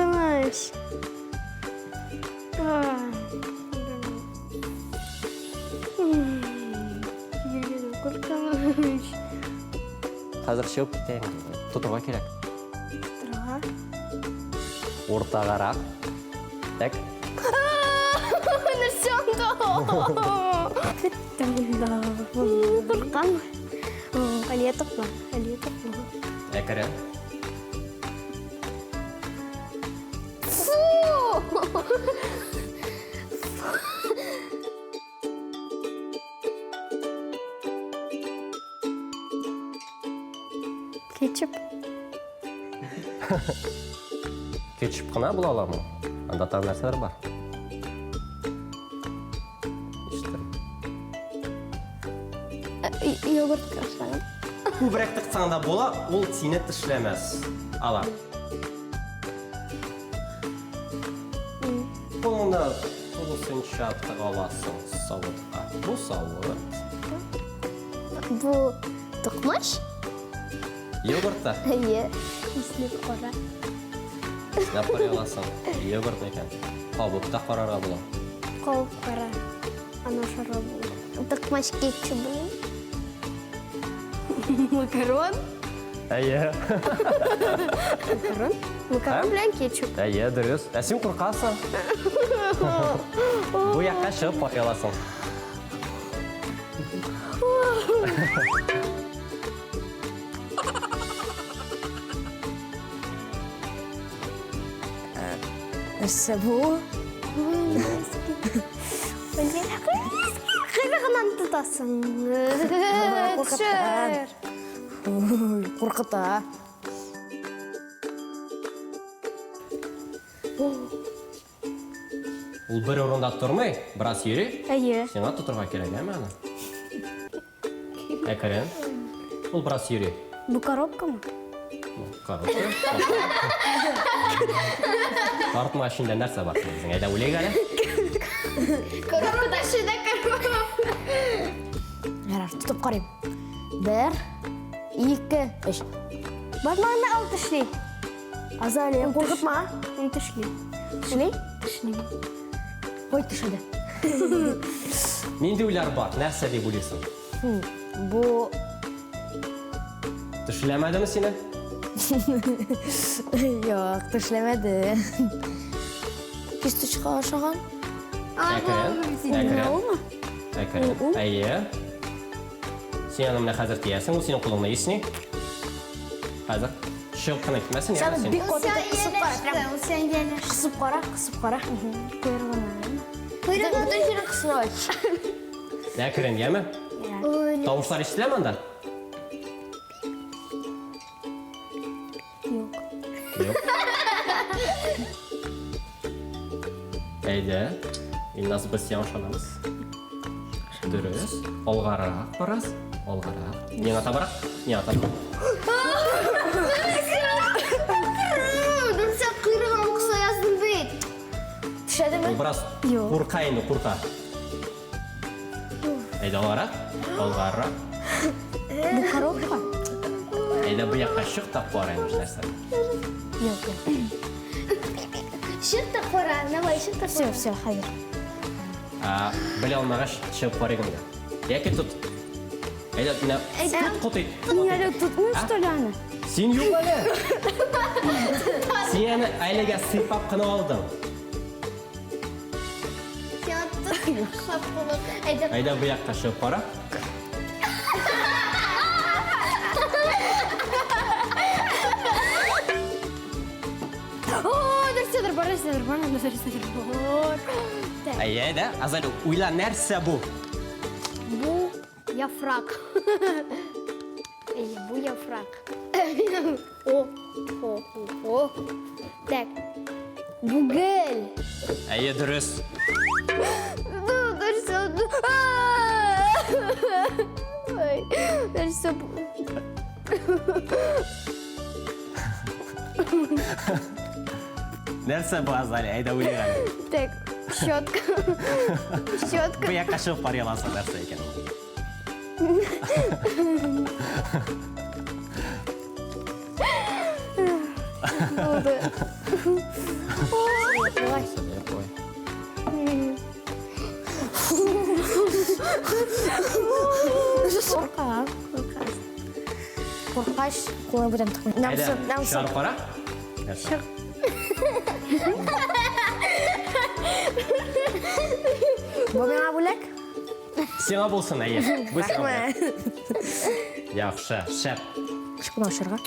Куркыныч. Куркыныч. Хәзер чыгып китә инде. Тотырга кирәк. Тотырга. Уртагарак. Так. Нәрсә анда? Беттем монда. Куркам. Алия тотма. Алия тотма. Әкрен. Фу! Кетчуп. Кетчуп кына була аламы? Анда тагын нәрсәләр бар? Ишеттем. Йогуртка охшаган. Күбрәк тыксаң да була, ул сине тешләмәс. Ала. Кулыңны тулысынча тыга аласың савытка. Бу савыт. Бу токмач? Йогурт та. Әйе. Иснәп кара. Иснәп карый аласың. Йогурт икән. Кабып та карарга була. Кабып кара. Аны ашарга була. Токмач кетчубы. Макарон. Әйе. Макарон? Макарон белән кетчуп. Әйе, дөрес. Ә син куркасың. Бу якка чыгып карый аласың. Нәрсә бу? Кыйрыгыннан тотасың. Төшер. Куркыта. Ул бер урында тормый, бераз йөри. Әйе. Сиңа тотырга кирәк, әме аны? Әкрен. Ул бераз йөри. Бу коробкамы? Коробка. Тартма эчендә нәрсә бар безнең? Әйдә уйлыйк әле. Коробкада шидә коробка. Ярар, тотып карыйм. Бер, ике, өч. Бармагыңны ал тешли. Азалия, куркытма. Ул тешли. Тешли? Тешли. Ой, төшерде. Нинди уйлар бар? Нәрсә дип уйлыйсың? Бу Төшләмәдеме сине? Юк, төшләмәде. Кисточка ашаган. Әкрен. Әкрен. Әкрен. Әйе. Син аны менә хәзер тиясең, ул синең кулыңны исни. Хәзер. Чыгып кына китмәсен, Сән син. бик каты итеп кысып кара, прям Ул сән янәш. кысып кара, кысып кара. Койрыгыннан. Бөтен җирен кысып ач. Әкрен, яме? Тавышлар ишетеләме анда? Юк. Юк. Әйдә. Илназ, без сиңа ышанабыз. Дөрес. Алгарак бераз. Алгарак. Миңа табарак. Миңа табарак. Сен кыйрыгын кыса яздың бит. Төшәдеме? Ул бераз курка инде, курка. Әйдә алгарак. Алгарак. Бу коробка? Әйдә бу якка чык та кара инде нәрсә. Юк. Чык та кара, давай, чык та кара. Все, все, хәзер. Белә алмагач, чыгып карыйк инде. Яки тот. Әйдә, менә тот, кот ит. Мин әле тотмыйм, что ли, аны? Син юк әле. Син аны әлегә сыйпап кына алдың. Әйдә бу якка чыгып кара. О, нәрсәдер бар, нәрсәдер бар, нәрсәдер бар. Так. Әйе, әйдә, Азалия, уйла, нәрсә бу? Бу яфрак. Әйе, бу яфрак. О, о, о, о. Так. Бу гөл. Әйе, дөрес. Ну, нәрсә? Ой, нәрсә бу? Нәрсә бу, Азалия? Әйдә уйлыйк әле. Так, щетка. Щетка. Бу якка чыгып карый аласың нәрсә икән ул. Булды. Давай. Куй. Курка. Куркач, кулы бүтән тыкмый. Әйдә, чыгарып кара. Нәрсә? Бу миңа бүләк? Сиңа булсын, әйе. Бу сиңа бүләк. Яхшы, шәп. Ничек моны ачарга?